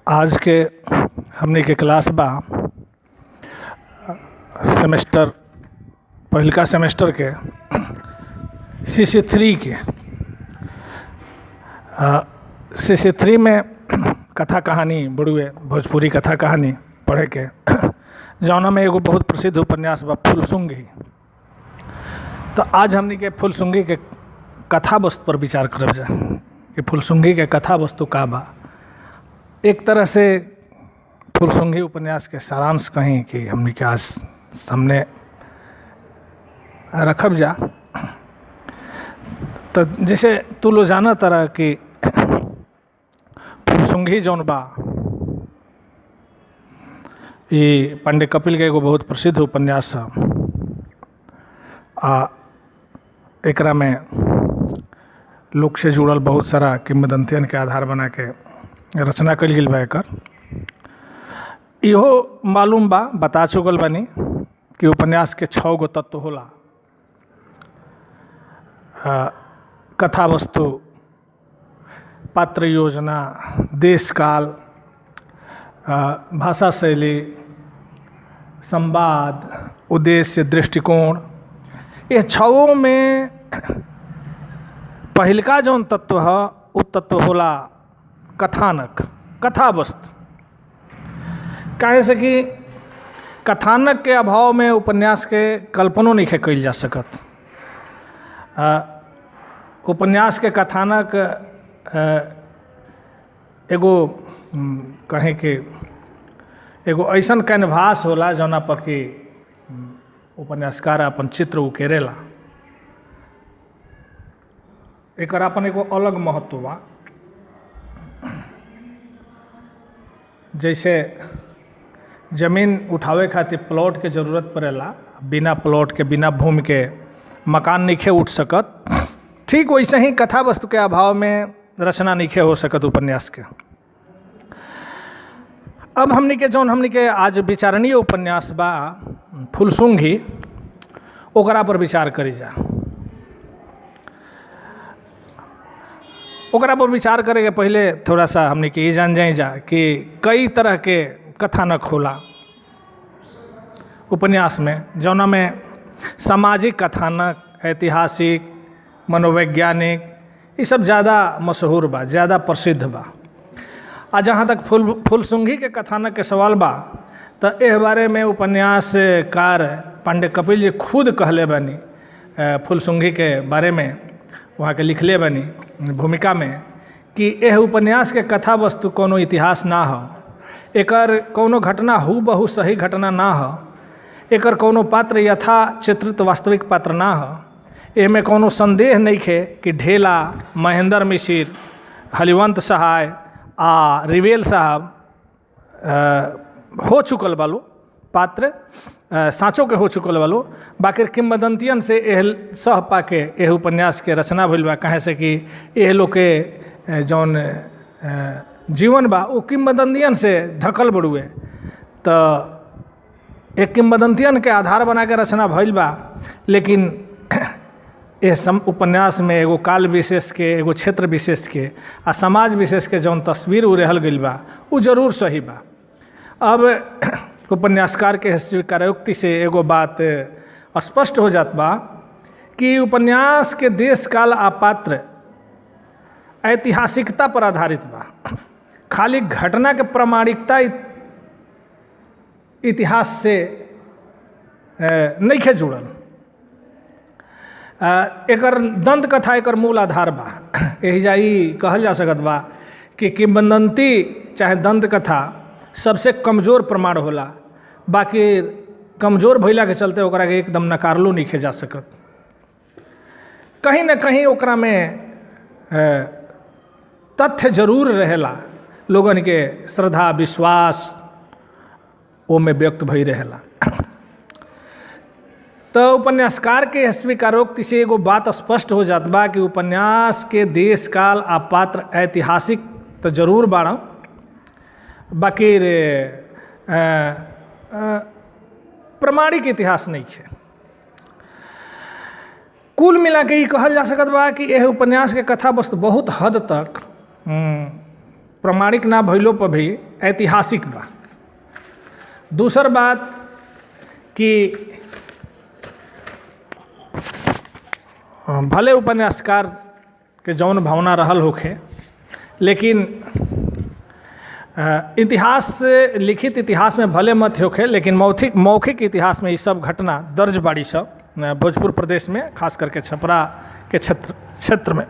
आज के हमनी के क्लास बा सेमेस्टर पहिलका सेमेस्टर के CC3 के CC3 में कथा कहानी बड़ुए भोजपुरी कथा कहानी पढ़े के, जौना में एगो बहुत प्रसिद्ध उपन्यास बा फुलसुंगी। तो आज हमनी के फुलसुंगी के कथा वस्तु पर विचार करब जा कि फुलसुंगी के कथा वस्तु का बा। एक तरह से फुलसुंगी उपन्यास के सारांश कहीं कि हमनी के आज सामने रखब जा। तो जैसे तू लो जाना तरह कि फुलसुंगी जौन बा ई पांडे कपिल के एगो बहुत प्रसिद्ध उपन्यास है आ एकरा में लोक से जुड़ल बहुत सारा किंवदंतियन के आधार बना के रचना कल गेल बा। एकर इहो मालूम बा, बता चुकल बानी कि उपन्यास के 6 गो तत्व होला। कथा वस्तु, पात्र योजना, देश काल, भाषा शैली, संवाद, उद्देश्य, दृष्टिकोण। ये छवों में पहिलका जौन तत्व है उ तत्व होला कथानक, कथा वस्तु। काहे से कि कथानक के अभाव में उपन्यास के कल्पनो नहीं कइल जा सकत। उपन्यास के कथानक एगो कहें कि एगो ऐसन कैनवास होला जौना पर कि उपन्यासकार अपन चित्र उकेरेला। एकर अपन एगो अलग महत्व बा। जैसे जमीन उठावे खातिर प्लॉट के जरूरत पड़ेला, बिना प्लॉट के बिना भूमि के मकान नइखे उठ सकत, ठीक वैसे ही कथा वस्तु के अभाव में रचना नइखे हो सकत उपन्यास के। अब हमनी के जौन हमनी के आज विचारणीय उपन्यास बा फुलसुंगी, ओकरा पर विचार करी जा। ओकरा पर विचार करे के पहले थोड़ा सा हमनी के ये जान जाए जा कि कई तरह के कथानक होला उपन्यास में, जौना में सामाजिक कथानक, ऐतिहासिक, मनोवैज्ञानिक, ये सब ज़्यादा मशहूर बा, ज़्यादा प्रसिद्ध बा। आ जहाँ तक फुलसुंगी के कथानक के सवाल बा तो एह बारे में उपन्यासकार पांडे कपिल जी खुद कहले बानी, फुलसुंगी के बारे में वहाँ के लिखले बानी भूमिका में कि एह उपन्यास के कथा वस्तु कोनो इतिहास ना हो, एकर कोनो घटना हु बहु सही घटना ना हो, एकर कोनो पात्र यथा चित्रित वास्तविक पात्र ना हो, एमे कोनो संदेह नहीं खे कि ढेला, महेंद्र मिश्र, हरिवंत सहाय आ रिवेल साहब हो चुकल बालो पात्र, साँचो के हो चुकल बालो, बाकी किंवदंतियन से एह सह पाके एह उपन्यास के रचना भइल बा। काहे से कि एह लोग के जौन जीवन बा वो किंवदंतियन से ढकल बड़ुए, तो एक किंवदंतियन के आधार बना के रचना भइल बा। लेकिन एह उपन्यास में एगो काल विशेष के, एगो क्षेत्र विशेष के आ समाज विशेष के जौन तस्वीर उरेहल गइल बा उ जरूर सही बा। अब उपन्यासकार के स्वीकारोक्ति से एगो बात स्पष्ट हो जात बा कि उपन्यास के देश काल आ पात्र ऐतिहासिकता पर आधारित बा। खाली घटना के प्रामाणिकता इतिहास से नइखे जुड़ल। एकर दंत कथा एकर मूल आधार बा। एही जा ई कहल जा सकत बा कि किंवदंती चाहे दंत कथा सबसे कमज़ोर प्रमाण होला, बाकी कमज़ोर भइला के चलते ओकरा के एकदम नकारलो नइखे जा सकत। कहीं ना कहीं ओकरा में तथ्य जरूर रहेला, लोगन के श्रद्धा विश्वास ओमे व्यक्त भई रहेला। तो उपन्यासकार के स्वीकारोक्ति से एगो बात स्पष्ट हो जात बा कि उपन्यास के देश काल आ पात्र ऐतिहासिक तो जरूर बाड़ा, बाकी प्रमाणिक इतिहास नहीं है। कुल मिला के ई कहल जा सकत बा कि यह उपन्यास के कथा वस्तु बहुत हद तक प्रमाणिक ना भइलो पर भी ऐतिहासिक बा। दूसर बात कि भले उपन्यासकार के जौन भावना रहल होखे, लेकिन इतिहास से लिखित इतिहास में भले मत होखे, लेकिन मौखिक मौखिक इतिहास में ई सब घटना दर्ज बाड़ी सब भोजपुर प्रदेश में, खास करके छपरा के क्षेत्र क्षेत्र में।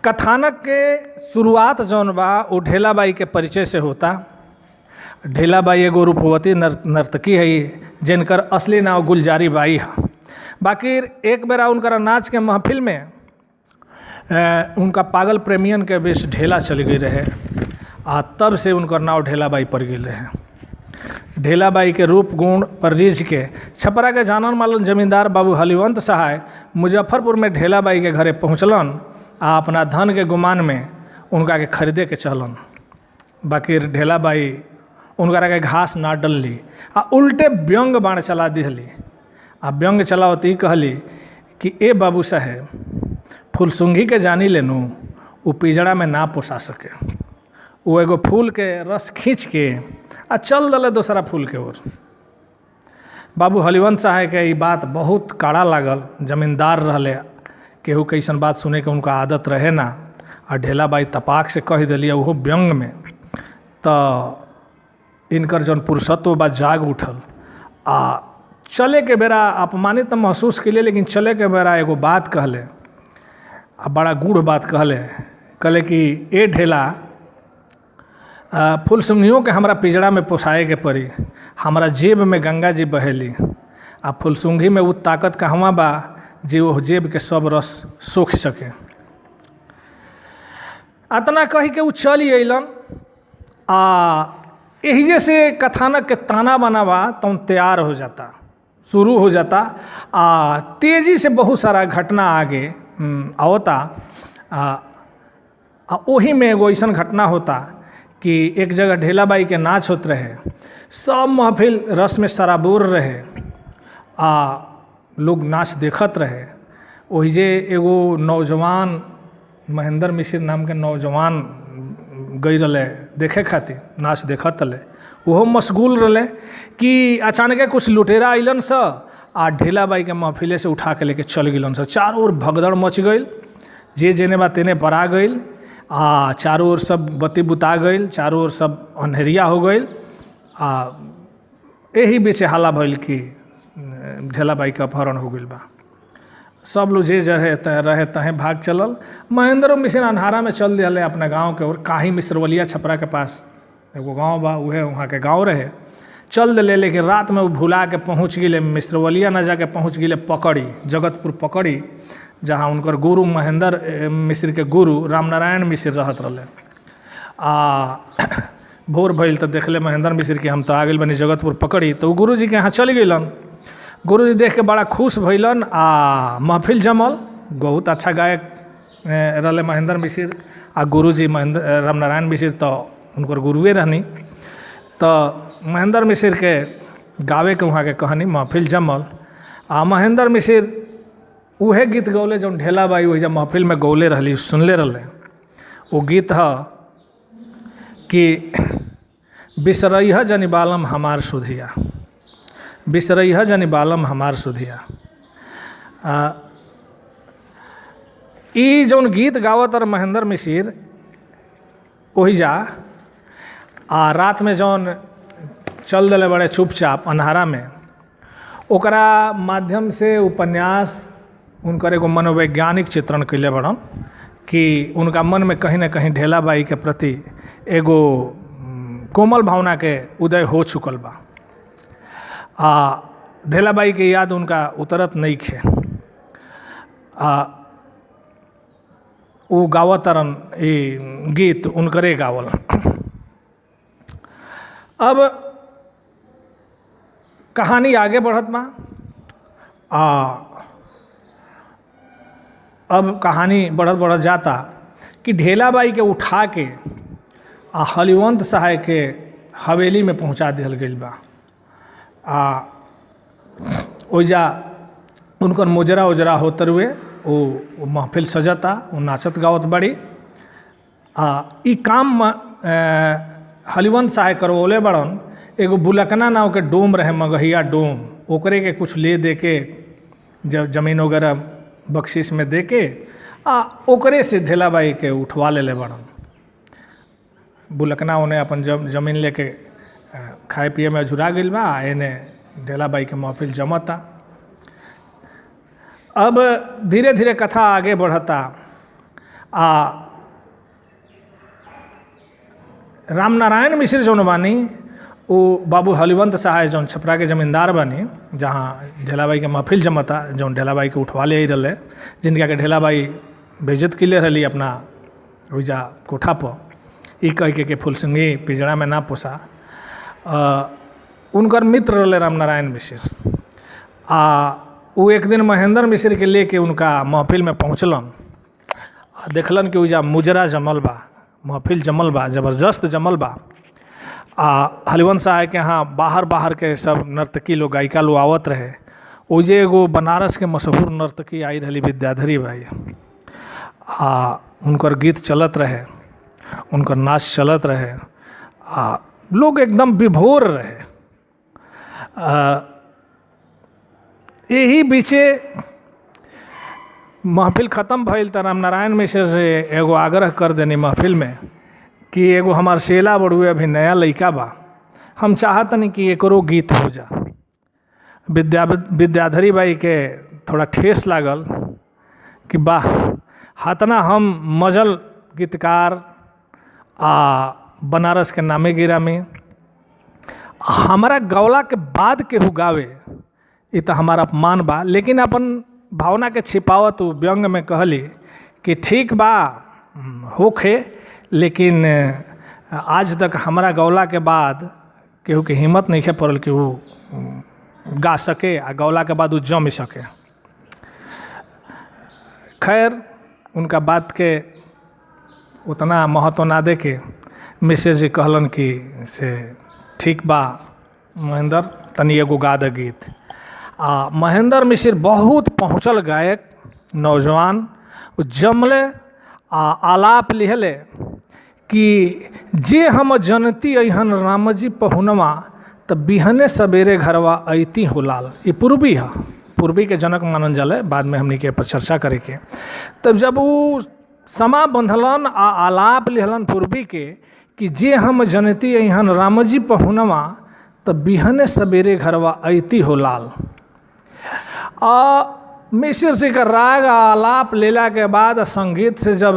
कथानक के शुरुआत जौन बा उ ढेलाबाई के परिचय से होता। ढेलाबाई एगो रूपवती नर्तकी है जिनकर असली नाम गुलजारी बाई है। बाकी एक बेरा उनकर नाच के महफिल में उनका पागल प्रेमियन के बीच ढेला चल गई रहे आ तब से उनकर नाव ढेलाबाई पड़ गई रहे। ढेलाबाई के रूप गुण पर रिझ के छपरा के जानन मालन जमींदार बाबू हलिवंत सहाय मुजफ्फरपुर में ढेलाबाई के घरे पहुँचलन आ अपना धन के गुमान में उनका के खरीदे के चहलन। बाकी ढेलाबाई उनकरा के घास ना डलली आ उल्टे व्यंग बाण चला दिहली। आ व्यंग चलावत ई कहली कि ए बाबू साहेब, फुलसुंघी के जानी लेनू उ पिजड़ा में ना पोसा सके, वो एगो फूल के रस खींच के आ चल दले दोसरा फूल के ओर। बाबू हलिवंत साहेब के ई बात बहुत कड़ा लागल। जमींदार रहले, केहू के अइसन बात सुने के उनका आदत रहे ना, आ ढेलाबाई तपाक से कह दिली ओहो व्यंग में, तो इनकर जौन पुरुषत्व बा जाग उठल। आ चले के बेरा अपमानित महसूस के लिए, लेकिन चले के बेरा एगो बात कहले आ बड़ा गूढ़ बात कहले। कहले कि ए ढेला, फुलसुंघियों के हमरा पिजड़ा में पोसाए के पड़ी, हमरा जेब में गंगा जी बहेली आ फुलसुंघी में उ ताकत कहवा बा जे वो जेब के सब रस सोख सके। अतना कही के उ चली अइलन आ एहिजे से कथानक के ताना बाना बा तौन तैयार हो जाता, शुरू हो जाता आ तेजी से बहुत सारा घटना आगे आवता। आ ओही में एगो अइसन घटना होता कि एक जगह ढेलाबाई के नाच होत रहे, सब महफिल रस में सराबोर रहे आ लोग नाच देखत रहे। ओहिजे एगो नौजवान महेंद्र मिश्र नाम के नौजवान गई रहे देखे खातिर, नाच देखत रहे। ओहो मशगूल रहे कि अचानक कुछ लुटेरा अइलन स आ ढेलाबाई के महफिले से उठा के लेके चल गेलन स। चारों ओर भगदड़ मच गइल, जे जेने बा तेने परा गइल आ चारों ओर सब बत्ती बुता गइल, चारों ओर सब अन्हरिया हो गइल। आ एही बीच हल्ला भइल कि ढेलाबाई के अपहरण हो गइल बा। सब लोग जे रहे रहे तहे भाग चलल। महेंद्र मिश्र अन्हारा में चल दिहले अपना गांव के ओर। काही मिश्रवलिया छपरा के पास एगो गांव बा, उहे वहाँ के गांव रहे। चल दिले, लेकिन रात में वो भुला के पहुँच गए मिश्रवलिया न जाके पहुँच गए पकड़ी, जगतपुर पकड़ी, जहाँ उनकर गुरु महेंद्र मिश्र के गुरु रामनारायण मिश्र रहत रहे। आ भोर भइल तो देखले महेंद्र मिश्र के हम तो आ गइल बनी जगतपुर पकड़ी, तो गुरु जी के यहाँ चल गइलन। गुरुजी देख के बड़ा खुश भइलन आ महफिल जमल। बहुत अच्छा गायक रहले महेंद्र मिश्र आ गुरुजी महेंद्र रामनारायण मिश्र तो उनकर गुरुए रहनी। तो महेंद्र मिश्र के गावे के वहाँ के कहनी, महफिल जमल आ महेंद्र मिश्र उहे गीत गौले जौन ढेलाबाई वही जब महफिल में गौले रहली, सुनले रहले। वो गीत ह कि बिसरैह जनि बालम हमार सुधिया, बिसरैह जनि बालम हमार सुधिया। ई जौन गीत गावत और महेंद्र मिश्र ओही जा आ रात में जौन चल दिले बड़े चुपचाप अन्हारा में, ओकरा माध्यम से उपन्यास उनकर एगो मनोवैज्ञानिक चित्रण कैले बड़न कि उनका मन में कहीं ना कहीं ढेलाबाई के प्रति एगो कोमल भावना के उदय हो चुकल बा आ ढेलाबाई के याद उनका उतरत नहीं खे। आ वो गावतरन ई गीत उनकरे गावल। अब कहानी आगे बढ़त बा आ अब कहानी बढ़त बढ़त जाता कि ढेलाबाई के उठा के आ हलिवंत सहाय के हवेली में पहुंचा दिहल गइल बा। आ ओइजा उनकर मोजरा उजरा होते हुए वो महफिल सजता, वो नाचत गावत बड़ी। आ ई काम हरिवंश सहाय करवौले बड़न। एगो बुलकना नाव के डोम रहे, मगहिया डोम, ओकरे के कुछ ले दे के जमीन वगैरह बख्शिश में दे के आ ओकरे से ढेलाबाई के उठवा लेले बड़न। बुलकना उन्हें अपन जमीन लेके खाए पिए में अझुरा गइल बा, आ एने ढेलाबाई के महफिल जमता। अब धीरे धीरे कथा आगे बढ़ता आ रामनारायण मिश्र जौन बानी वो बाबू हरिवंत सहाय जौन छपरा के जमींदार बानी, जहाँ ढेलाबाई के महफिल जमता, जौन ढेलाबाई के उठवा ले रहे, जिनका के ढेलाबाई बेइज्जत कैले रही अपना ओइजा कोठा पर, ई कह के फुलसिंगी पिंजरा में ना पोसा। उनकर मित्र रहे रामनारायण मिश्र आ वो एक दिन महेंद्र मिश्र के लेके उनका महफिल में पहुँचलन आ देखलन कि ओइजा मुजरा जमल बा, महफिल जमल बा, जबरदस्त जमल बा। आ हरिवंश सहाय के यहाँ बाहर बाहर के सब नर्तकी लोग, गायिका लोग आवत रहे। ओइजे एगो बनारस के मशहूर नर्तकी आई रही विद्याधरी बाई, आ उनकर गीत चलत रहे, उनकर नाच चलत रहे आ लोग एकदम विभोर रहे। यही बीचे महफिल खत्म भइल त रामनारायण मिश्र से एगो आग्रह कर देनी महफिल में कि एगो हमार सेला बड़ुए अभी नया लइका बा, हम चाहतनी कि एकरो गीत हो जा। विद्याधरी बाई के थोड़ा ठेस लागल कि वाह, हतना हम मजल गीतकार आ बनारस के नामे गिरामी, हमारा गौला के बाद केहू गावे ई त हमारा अपमान बा। लेकिन अपन भावना के छिपावत उ व्यंग में कहली कि ठीक बा होखे, लेकिन आज तक हमारा गौला के बाद केहू के हिम्मत नहीं पड़ल कि वो गा सके आ गौला के बाद वो जम सके। खैर उनका बात के उतना महत्व ना दे के मिसेज जी कहलन कि से ठीक बा महेंद्र, तनी एगो गा दे गीत। आ महेंद्र मिश्र बहुत पहुँचल गायक नौजवान, जमले आ आलाप लिहले कि जे हम जनती अहन रामजी पहुनवा त बिहने सवेरे घरवा अइती हो लाल। ये पूर्वी है, पूर्वी के जनक मानल जाला, बाद में हमनी के पर चर्चा करे के। तब जब वो समा बंधलन आ आलाप लिहलन पूर्वी के कि जे हम जनती अहन रामजी पहुनवा त बिहने सवेरे घरवा अइती हो लाल। आ मिश्र जी का राग आलाप लेला के बाद संगीत से जब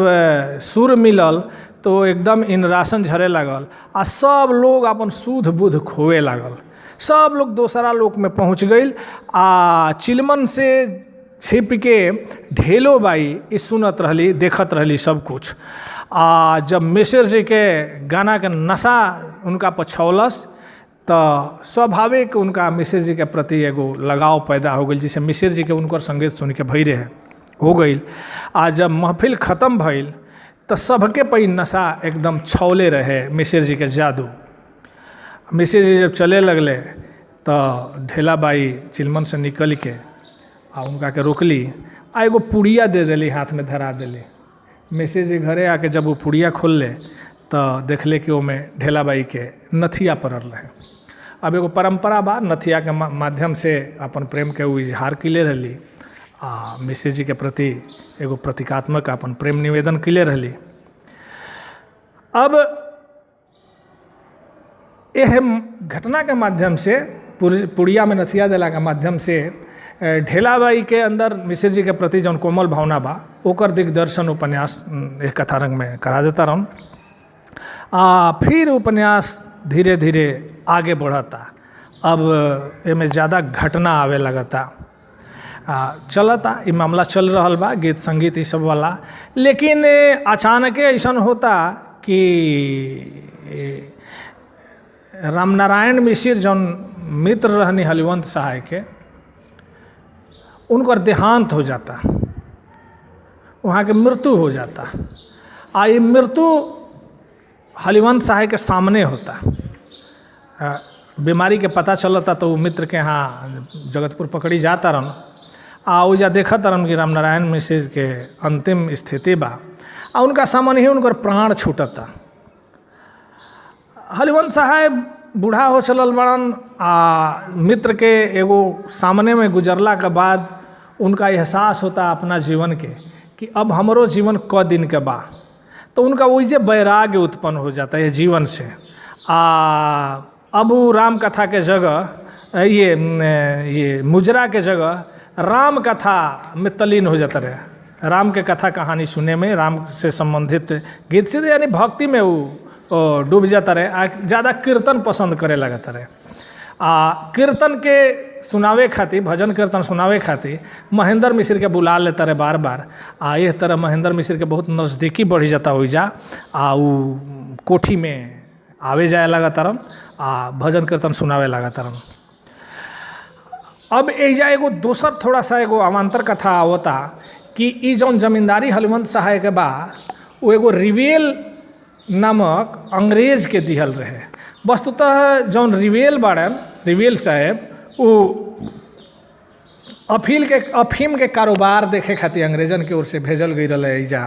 सुर मिलल तो एकदम इंद्रासन झरे लागल आ सब लोग अपन सुध बुध खोवे लागल, सब लोग दोसरा लोक में पहुँच गइल। आ चिलमन से छिप के ढेलो बाई ई सुनत रहली, देखत रहली सब कुछ। आ जब मिश्र जी के गाना के नशा उनका पछौलस तो स्वाभाविक उनका मिश्र जी के प्रति एगो लगाव पैदा हो गई, जिसे मिश्र जी के उनकर संगीत सुन के भई रहे हो गई। आ जब महफिल खत्म भइल तो सबके पई नशा एकदम छौले रहे मिश्र जी के जादू। मिश्र जी जब चले लगले तो ढेला बाई चिलमन से निकल के आ उनका के रोकली आ एगो पुड़िया दे देली, हाथ में धरा देली। मिश्र जी घरे आके जब वो पुड़िया खोलले तो देखले कि ओमे ढेला बाई के नथिया पड़ल रहे। अब एगो परंपरा बा, नथिया के माध्यम से अपन प्रेम के इजहार कैले रहली आ मिश्र जी के प्रति एगो प्रतीकात्मक अपन प्रेम निवेदन कैले रहली। अब एह घटना के माध्यम से पुड़िया में नथिया देला के माध्यम से ढेलाबाई के अंदर मिश्र जी के प्रति जौन कोमल भावना बा ओकर दिग्दर्शन उपन्यास एक कथा रंग में करा देता रहन। आ फिर उपन्यास धीरे धीरे आगे बढ़ता, अब एमे ज़्यादा घटना आवे लगता, चलता ई मामला चल रहल बा गीत संगीत ई सब वाला। लेकिन अचानक ऐसा होता कि रामनारायण मिश्र जौन मित्र रहनी हरिवंश सहाय के, उनकर देहांत हो जाता, वहाँ के मृत्यु हो जाता। आ ये मृत्यु हरिवंश सहाय के सामने होता। बीमारी के पता चलता तो वो मित्र के यहाँ जगतपुर पकड़ी जाता रहन आ ओइजा देखत रहन कि रामनारायण मिश्र के अंतिम स्थिति बा। आ उनका सामने ही उनकर प्राण छूटता। हरिवंश साहेब बूढ़ा हो चलल बड़न आ मित्र के एगो सामने में गुजरला के बाद उनका एहसास होता अपना जीवन के कि अब हमरो जीवन क दिन के बा। तो उनका वही जे वैराग्य उत्पन्न हो जाता है जीवन से। आ अब वो राम कथा के जगह ये मुजरा के जगह राम कथा में तल्लीन हो जाता रहे। राम के कथा कहानी सुने में, राम से संबंधित गीत से, यानी भक्ति में वो डूब जाता रहे। आ ज़्यादा कीर्तन पसंद करे लगता रहे। आ कीर्तन के सुनावे खातिर, भजन कीर्तन सुनावे खातिर महेंद्र मिश्र के बुला लेता रहे बार बार। आ एह तरह महेंद्र मिश्र के बहुत नज़दीकी बढ़ी जाता ओइजा। आ उ कोठी में आवे जाए लगता रहन आ भजन कीर्तन सुनावे लगता रहन। अब एहिजा एगो दोसर थोड़ा सा एगो अवान्तर कथा आवता कि ई जौन जमींदारी हलवंत सहाय के बा वो एगो रिवेल नामक अंग्रेज के दिहल रहे। वस्तुतः जौन रिवेल बाड़न, रिवेल साहेब, वो अफील के अफीम के कारोबार देखे खातिर अंग्रेजन के ओर से भेजल गई रहे एहिजा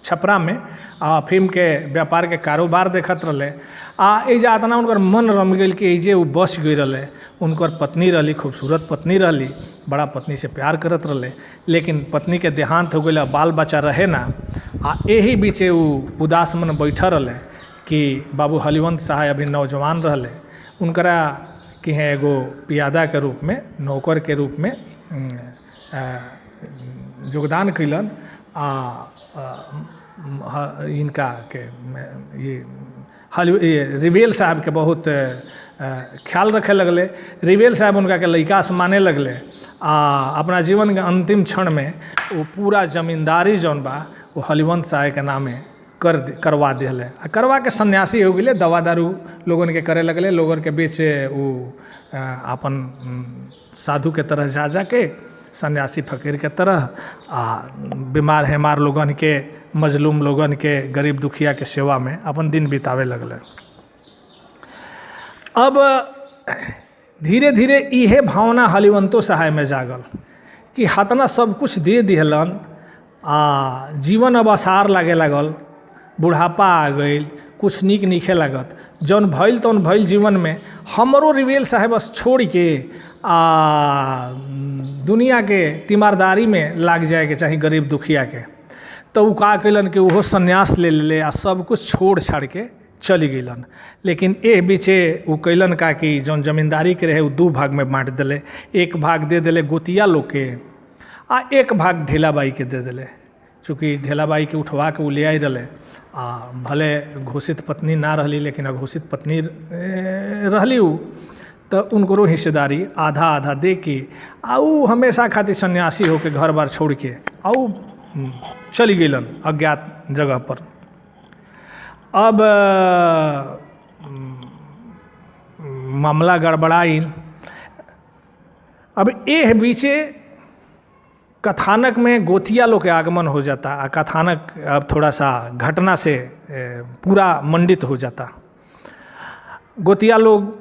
छपरा में। आ अफीम के व्यापार के कारोबार देखत रहे। आ एहिजा इतना उनकर मन रम गई कि एहिजे वो बस गई रहे। उनकर पत्नी रहली, खूबसूरत पत्नी रहली, बड़ा पत्नी से प्यार करत रहे, लेकिन पत्नी के देहांत हो गई, बाल बच्चा रहे ना। आ यही बीचे वो उदास मन बैठल रहे कि बाबू हरिवंश सहाय अभी नौजवान रहले, उनकरा कि हैं एगो पियादा के रूप में, नौकर के रूप में योगदान कैलन। आ इनका के ये रिवेल साहब के बहुत ख्याल रखे लगले। रिवेल साहब उनका के लड़का से माने लगले। आ अपना जीवन के अंतिम क्षण में वो पूरा जमींदारी जौन बा वो हरिवंश सहाय के नामे कर करवा दिले। आ करवा के सन्यासी हो गए, दवा दारू लोगन के करे लगले, लोगन के बीच वो अपन साधु के तरह जा जा के सन्यासी फकीर के तरह आ बीमार हेमार लोगन के, मजलूम लोगन के, गरीब दुखिया के सेवा में अपन दिन बितावे लगले। अब धीरे धीरे इहे भावना हरिवंतो सहाय में जागल कि हतना सब कुछ दे दिहलन आ जीवन अब आसार लागे लागल, बुढ़ापा आ गई, कुछ नीक नीखे लागत, जौन भइल तौन भइल जीवन में, हमरो रिवेल साहेब बस छोड़ के आ दुनिया के तीमारदारी में लाग जाए के चाही गरीब दुखिया के। तो उ का कैलन कि उहो सन्यास ले ले आ सब कुछ छोड़ छाड़ के चली गइलन। लेकिन एह बीचे उ कैलन का कि जौन जमींदारी के रहे उ दू भाग में बाँट दिले। एक भाग दे दिले गोतिया लोग के आ एक भाग ढेलाबाई के दे दिले। चूँकि ढेलाबाई के उठवा के उ ले आई रहे आ भले घोषित पत्नी ना रहली लेकिन अघोषित पत्नी रहली उ, तो उनकरो हिस्सेदारी आधा आधा दे के आ उ हमेशा खातिर सन्यासी होके घर बार छोड़ के आ उ चली गइलन अज्ञात जगह पर। अब मामला गड़बड़ाइल। अब एह बीचे कथानक में गोतिया लोग के आगमन हो जाता आ कथानक अब थोड़ा सा घटना से पूरा मंडित हो जाता। गोतिया लोग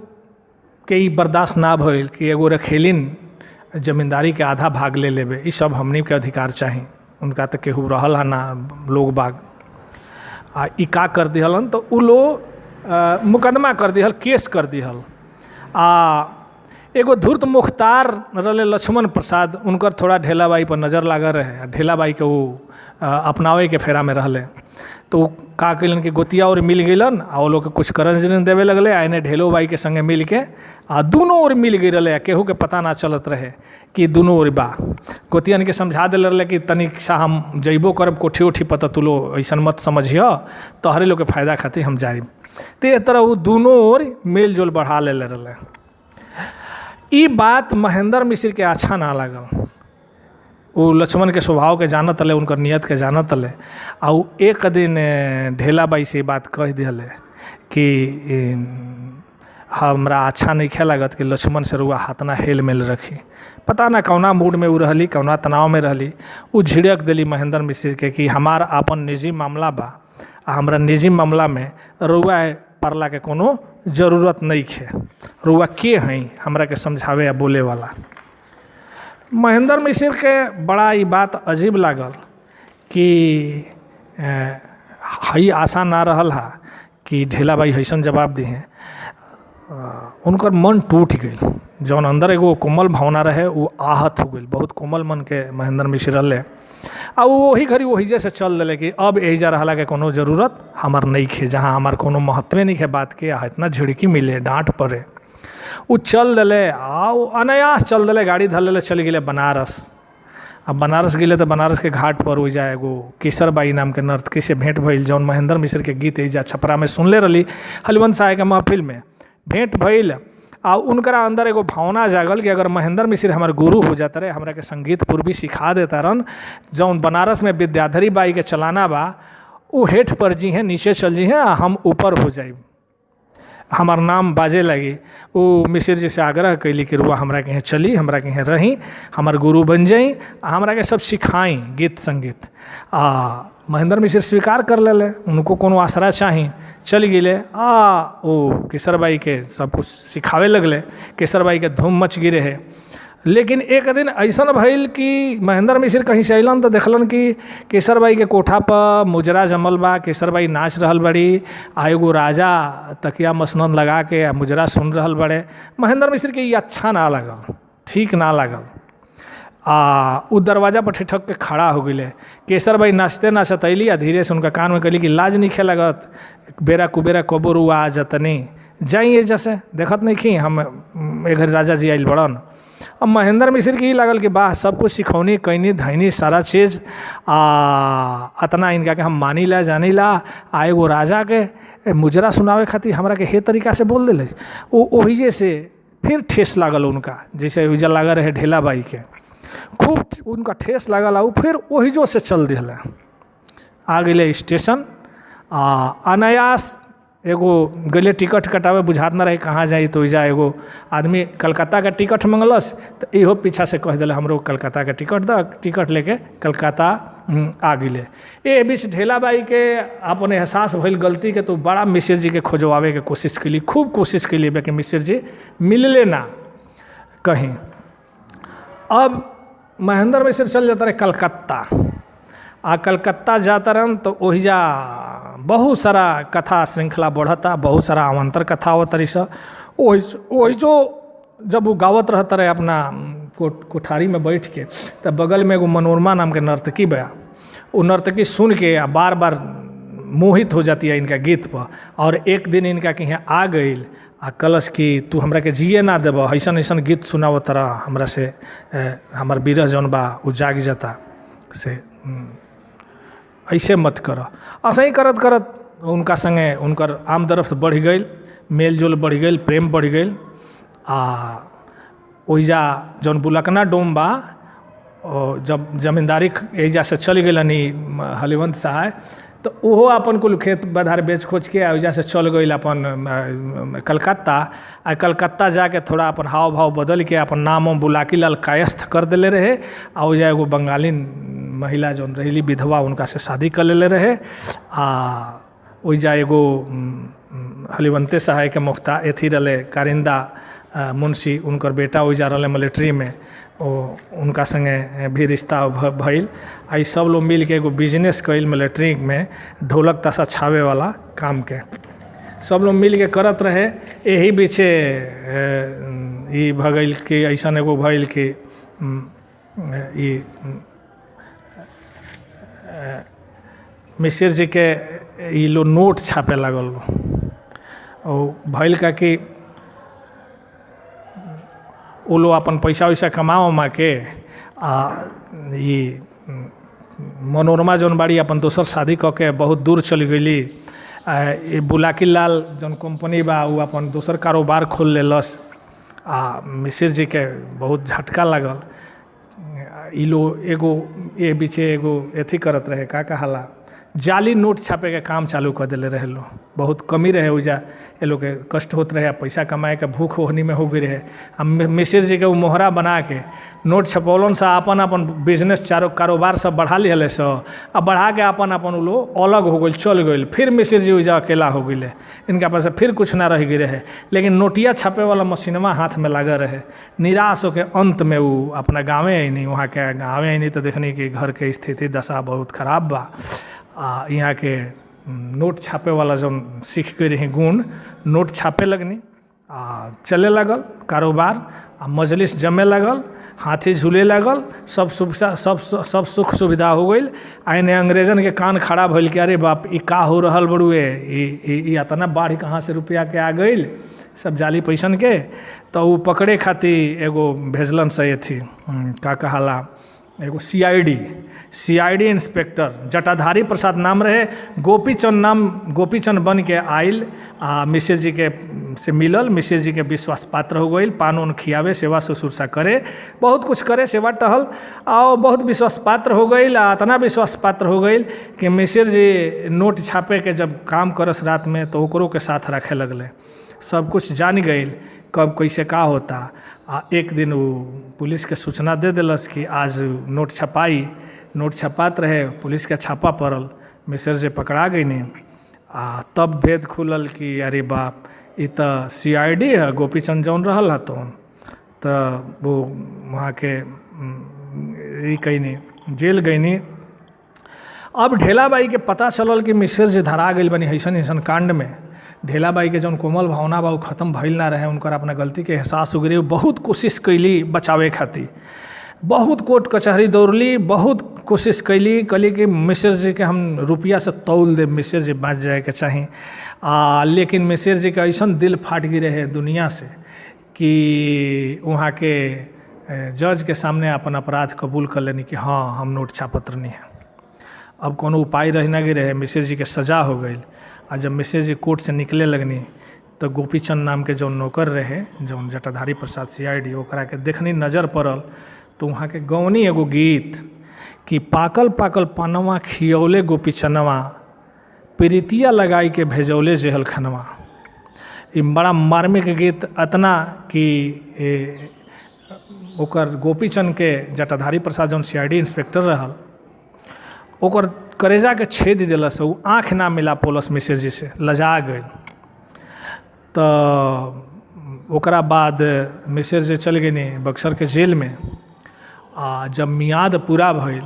के ई बर्दाश्त ना भइल कि एगो रखेलिन जमींदारी के आधा भाग ले लेबे, ई सब हमनी के अधिकार चाही, उनका तो केहू रहल है ना लोग बाग। आ ई का कर दिहलन तो उ लोग मुकदमा कर दिहल, केस कर दिहल। आ एगो धूर्त मुख्तार रहे लक्ष्मण प्रसाद, उनकर थोड़ा ढेलाबाई पर नज़र लागल रहे, ढेलाबाई के वो अपनावे के फेरा में रहले। तो का कैलन कि गोतिया और मिल गइलन आ वो लोग के कुछ करंज देवे लगले आ एने ढेलोबाई के संगे मिल के आ दुनों ओर मिल गई रहे। केहू के पता ना चलत रहे कि दुनों ओर बा। गोतियन के समझा दिल रहे कि तनिक सा हम जइबो करब कोठी उठी पता तू लोग ऐसन मत समझिह, तोहरे लोग के फायदा खातिर हम जाइब। तो एह तरह वो दुनों ओर मेल जोल बढ़ा ले रहे। ई बात महेंद्र मिश्र के अच्छा ना लागल। वो लक्ष्मण के स्वभाव के जानत रहे, उनकर नियत के जानत रहे। आ उ एक दिन ढेलाबाई से बात कह दिहले कि हमरा अच्छा नहीं लागत कि लक्ष्मण से रुआ हाथ ना हेल मेल रखी। पता ना कौना मूड में उ रहली, कौना तनाव में रहली। उ झिड़क दिली महेंद्र मिश्र के कि हमार आपन निजी मामला बा आ हमरा निजी मामला में रुआ पड़ला के कोनो जरूरत नहीं है, रुआ के हैं हमरा के समझावे या बोले वाला। महेंद्र मिश्र के बड़ा ई बात अजीब लागल कि हई आशा ना रहल हा कि ढेला बाई अइसन जवाब दिहें। उनकर मन टूट गई। जौन अंदर एगो कोमल भावना रहे वो आहत हो गई। बहुत कोमल मन के महेंद्र मिश्र रहले आ वो वही घड़ी वही से चल दिले कि अब एहिजा रहला के कोनो जरूरत हमार नहीं खे, जहाँ हमार कोनो महत्वे नहीं खे बात के, आ इतना झिड़की मिले, डांट पड़े। वो चल दिले आ वो अनायास चल दिले, गाड़ी धर लेले, चल गेले बनारस। अब बनारस गेले तो बनारस के घाट पर ओइजा एगो केसरबाई नाम के नर्तकी से भेंट भइल, जौन महेंद्र मिश्र के गीत एहिजा छपरा में सुनले रहली हरिवंश साय के महफिल में भेंट भइल। आ उनकरा अंदर एगो भावना जागल कि अगर महेंद्र मिश्र हमार गुरु हो जाता रहे, हमरा के संगीत पूर्वी सिखा देता रहन, जौन बनारस में विद्याधरी बाई के चलाना बा उ हेठ पर जी हैं, नीचे चल जी हैं आ हम ऊपर हो जाइब, हमार नाम बाजे लगी। वो मिश्र जी से आग्रह कैली कि रुआ हमरा के यहाँ चली, हमरा के यहाँ रही, हमार गुरु बन जाई आ हमरा के सब सिखाई गीत संगीत। आ महेंद्र मिश्र स्वीकार कर लेले, उनको कोनो आसरा चाही, चल गेले आ ओ केसरबाई के सब कुछ सिखावे लगले। केसरबाई के धूम मच गई रहे। लेकिन एक दिन ऐसन भइल कि महेंद्र मिश्र कहीं से अइलन तो देखलन कि केसरबाई के कोठा पर मुजरा जमल बा, केसरबाई नाच रहल बड़ी आ एगो राजा तकिया मसनद लगा के आ मुजरा सुन रहल बड़े। महेंद्र मिश्र के ई अच्छा ना लागल, ठीक ना लागल आ उ दरवाजा पर ठिठक के खड़ा हो गए। केसरबाई नाचते नाचत अइली आ धीरे से उनका कान में कहली कि लाज नहीं लगत, बेरा कुबेरा कबो रुआ आ जतनी, जाइए जैसे देखत नहीं खी हम एक घड़ी राजा जी आइल बड़न। अब महेंद्र मिश्र के ई लागल कि वाह, सब कुछ सिखौनी कैनी धैनी सारा चीज़ आ अतना इनका के हम मानी ला जानी ला, आ एगो राजा के मुजरा सुनावे खातिर हमरा के हे तरीका से बोल दिले। वो ओहिजे से फिर ठेस लागल उनका, जैसे ओहिजा लागल रहे ढेला बाई के, खूब उनका ठेस लागल आ उ फिर ओहिजो से चल दिहले। आ गेले स्टेशन आ अनायास एगो गेले टिकट कटावे, बुझात ना रहे कहाँ जाई, तो ओइजा एगो आदमी कलकत्ता के टिकट मंगलस तो इहो पीछा से कह दिले हमरो कलकत्ता के टिकट द, टिकट लेके कलकत्ता आ गेले। ए बीच ढेला बाई के अपन एहसास भइल गलती के, तो बड़ा मिश्र जी के खोजवावे के कोशिश केली, खूब कोशिश केली, लेकिन मिश्र जी मिलले ना कहीं। अब महेंद्र मिश्र चल जाता रहे कलकत्ता आ कलकत्ता जाता रहन तो ओहिजा बहुत सारा कथा श्रृंखला बढ़ता, बहुत सारा अवान्तर कथा आवत रही स। ओहिजो जब वो गावत रहता रहे अपना कोठारी में बैठ के, तब बगल में एगो मनोरमा नाम के नर्तकी बा, वो नर्तकी सुन के आ बार बार मोहित हो जाती है इनका गीत पर। और एक दिन इनका के यहाँ आ गई आ कलश की तू हमरा के जिए ना देब, ऐसन ऐसन गीत सुनाव तरह हमरा से हमार बिरह जौन बा उ जाग जाता, से ऐसे मत कर। ऐसे ही करत करत उनका संगे उनकर आमदरफ्त बढ़ गई, मेल जोल बढ़ गई, प्रेम बढ़ गई। आ ओइजा जौन बुलकना डोम बा, ओ जब जमींदारी एहिजा से चल गेलनि हरिवंश सहाय, तो ओहो अपन कुल खेत बधार बेच खोच के ओइजा से चल गई अपन कलकत्ता। आ कलकत्ता जाके थोड़ा अपन हाव भाव बदल के अपन नाम बुलाकी लाल कायस्थ कर देले रहे। आ ओइजा एगो बंगाली महिला जौन रहली विधवा, उनका से शादी कर लेले रहे। आ ओइजा एगो हरिवंते सहाय के मुख्ता एथी रहले कारिंदा मुंशी, उनकर बेटा ओइजा रहले मिलिट्री में, ओ उनका संगे भी रिश्ता भइल। आ ई सब लोग मिल के एगो बिजनेस कइल मिलिट्री में, ढोलक ताशा छावे वाला काम के सब लोग मिल के करत रहे। एही बीचे ई भ गइल कि ऐसन एगो भइल कि ई मिश्र जी के ई लोग नोट छापे लागल। ओ भइल का कि उ लोग अपन पैसा वैसा कमा उमा के आ ई मनोरमा जौन बाड़ी अपन दोसर शादी कऽ के बहुत दूर चल गेली। आ ई बुलाकी लाल जौन कंपनी बा उ अपन दोसर कारोबार खोल लेलस। आ मिश्र जी के बहुत झटका लागल। ई लोग एगो ए बीचे एगो एथी करत रहे, का कहाला, जाली नोट छापे के काम चालू कर देले रहे लोग। बहुत कमी रहे ओइजा, ए लोग के कष्ट होत रहे, पैसा कमाए के भूख ओहनी में हो गई रहे। आ मिश्र जी के उ मोहरा बना के नोट छपौलन से अपन अपन बिजनेस चारों कारोबार सब बढ़ा लिहले स, आ बढ़ा के अपन अपन उ लोग अलग हो गइल, चल गइल। फिर मिश्र जी ओइजा अकेला हो गइले, इनका पास फिर कुछ ना रह गई रहे। लेकिन नोटिया छापे वाला मशीनवा हाथ में लागल रहे। निराश होके अंत में उ अपना गाँवे अइनी, वहाँ के गाँवे अइनी तो देखनी कि घर के स्थिति दशा बहुत खराब बा। आ यहाँ के नोट छापे वाला जौन सीख के रही गुण, नोट छापे लगनी आ चले लागल कारोबार आ मजलिस जमे लागल, हाथी झूले लागल, सब सुविधा, सब सब सुख सुविधा हो गइल। आ एने अंग्रेजन के कान खड़ा भइल कि अरे बाप, ई का हो रहल बड़ुए, ई इतना बाढ़ कहाँ से रुपया के आ गइल, सब जाली पैसन के। तऽ ओ पकड़े खातिर एगो भेजलन से अथी का कहाला एगो CID inspector Jatadhari Prasad नाम रहे, गोपीचंद नाम, गोपीचंद बन के आइल आ मिश्र जी के से मिलल। मिश्र जी के विश्वास पात्र हो गइल, पान उन खियावे, सेवा ससुरसा करे, बहुत कुछ करे, सेवा टहल आ बहुत विश्वास पात्र हो गइल। आ इतना विश्वास पात्र हो गइल कि मिश्र जी नोट छापे के जब काम करस रात में तो ओकरो के साथ रखे लगले, सब कुछ जान गइल कब कैसे का होता। आ एक दिन वो पुलिस के सूचना दे देलस कि आज नोट छपाई, नोट छपात रहे, पुलिस के छापा पड़ल, मिश्र जी पकड़ा गइनी। आ तब भेद खुलल कि अरे बाप, ई तऽ CID है, गोपीचंद जौन रहल ह तौन। तऽ वो वहाँके ई कैनी जेल गइनी। अब ढेलाबाई के पता चलल कि मिश्र जी धरा गइल बनी ऐसन ऐसन कांड में। ढेलाबाई के जौन कोमल भावना बा उ खत्म भइल ना रहे, उनकर अपना गलती के एहसास हो गई, बहुत कोशिश कैली बचावे खातिर, बहुत कोर्ट कचहरी दौड़ली, बहुत कोशिश कैली, कहली कि मिश्र जी के हम रुपया से तौल देब, मिश्र जी बच जाए के चाही। आ लेकिन मिश्र जी के ऐसन दिल फाट गई रहे दुनिया से कि वहाँ के जज के सामने अपन अपराध कबूल कर लेनी कि हाँ हम नोट छापत रहनी है। अब कोनो उपाय रह ना गई रहे, मिश्र जी के सजा हो गई। आ जब मिश्र जी कोर्ट से निकले लगनी तो गोपीचंद नाम के जौन नौकर रहे, जौन जटाधारी प्रसाद CID, ओकरा के देखनी नजर पड़ल तो वहाँ के गौनी एगो गीत कि पाकल पाकल पनवा खियौले गोपीचनवा, प्रीतिया लगाई के भेजौले जेहल खनवा। ई बड़ा मार्मिक गीत अतना कि ओकर गोपीचंद के जटाधारी प्रसाद जौन CID inspector रहल ओकर करेजा के छेद देलस, उ आँख ना मिला पौलस मिश्र जी से, लजा गइल। तऽ ओकरा बाद मिश्र जी चल गेनी बक्सर के जेल में। आ जब मियाद पूरा भइल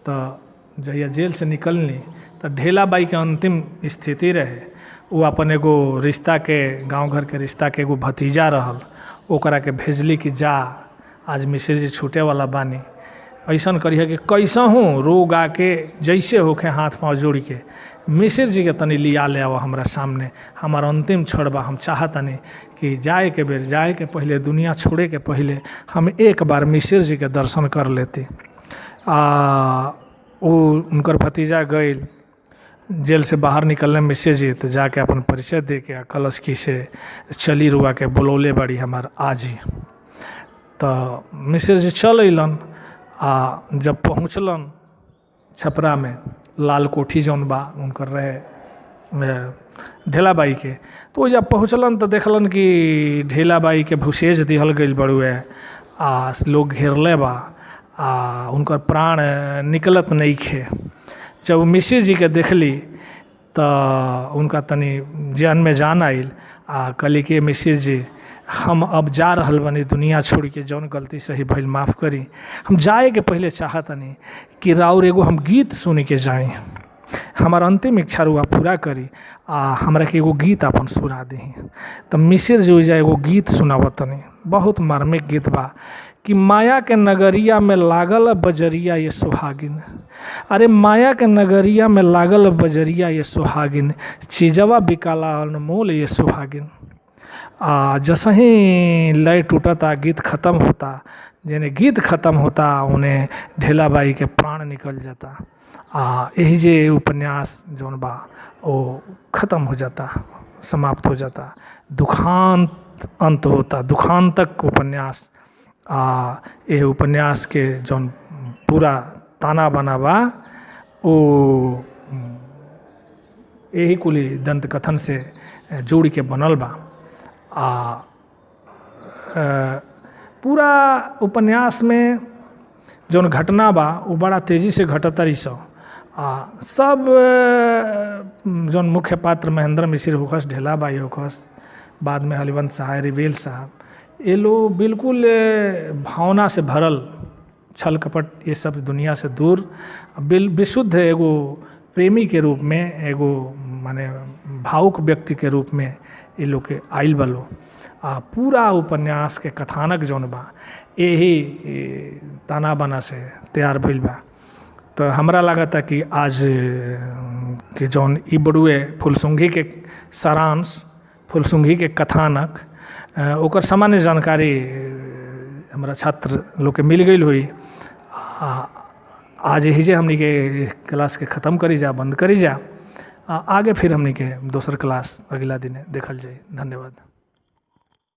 तऽ जहिया जेल से निकलनी तऽ ढेलाबाई के अंतिम स्थिति रहे, वो अपन एगो रिश्ता के गाँव घर के रिश्ता के एगो भतीजा रहल, ओकरा के भेजली कि जा आज मिश्र जी छूटे वाला बानी, ऐसन करिहे कि कैसहूँ रोग आके जैसे होखे हाथ पाँव जोड़ के मिश्र जी के तनी लिया ले आवा हमरा सामने, हमार अंतिम क्षण बा, हम चाहतनी कि जाए के बेर, जाए के पहले, दुनिया छोड़े के पहले हम एक बार मिश्र जी के दर्शन कर लेती। आ वो उनकर भतीजा गइल, जेल से बाहर निकलने मिश्र जी तो जाके अपन परिचय दे के कलश की से चली रुआ के बुलौले बाड़ी हमार आजी। तो मिश्र जी चल अइलन। आ जब पहुँचलन छपरा में, लाल कोठी जौन बा उनकर रहे ढेलाबाई के, तो जब पहुँचलन तो देखलन कि ढेलाबाई के भुसेज दिहल गइल बड़ुए आ लोग घेरले बा आ उनकर प्राण निकलत नइखे। जब मिश्र जी के देखली तो उनका तनी जान में जान आइल आ कहली कि मिश्र जी हम अब जा रहल बानी दुनिया छोड़ के, जौन गलती सही भइल माफ़ करी, हम जाए के पहले चाहतनी कि राउर एगो हम गीत सुन के जाई, हमार अंतिम इच्छा रुआ पूरा करी आ हमरा के एगो गीत अपन सुना दही। तो मिश्र जी ओइजा एगो गीत सुनावतनी, बहुत मार्मिक गीत बा कि माया के नगरिया में लागल बजरिया ये सुहागिन, अरे माया के नगरिया में लागल बजरिया ये सुहागिन, चीजवा बिकाला अनमोल ये सुहागिन। आ जसही लय टूटता गीत खत्म होता, जेने गीत खत्म होता उन्हें ढेलाबाई के प्राण निकल जाता। आ यही जे उपन्यास जौन बा वो खत्म हो जाता, समाप्त हो जाता, दुखांत अंत होता, दुखांतक उपन्यास। आ ये उपन्यास के जौन पूरा ताना बाना बा वो यही कुली दंत कथन से जोड़ के बनल बा। आ पूरा उपन्यास में जौन घटना बा वो बड़ा तेजी से घटत रही सो। आ सब जौन मुख्य पात्र महेंद्र मिश्र होखस, ढेलाबाई होखस, बाद में हरिवंश सहाय, रिवेल साहब, ये लोग बिल्कुल भावना से भरल छल कपट ये सब दुनिया से दूर बिल विशुद्ध एगो प्रेमी के रूप में, एगो माने भावुक व्यक्ति के रूप में ये लोग के आइल बा लोग। आ पूरा उपन्यास के कथानक जौन बा यही ताना बाना से तैयार भइल बा। तो हमरा लागता कि आज के जौन ई बड़ुए फुलसुंगी के सारांश, फुलसुंगी के कथानक, ओकर सामान्य जानकारी हमरा छात्र लोग के मिल गई हुई। आ आज ही जे हमनी के क्लास के ख़त्म करी जा, बंद करी जा। आ आगे फिर हमनी के दोसर क्लास अगला दिन देखल जाई। धन्यवाद।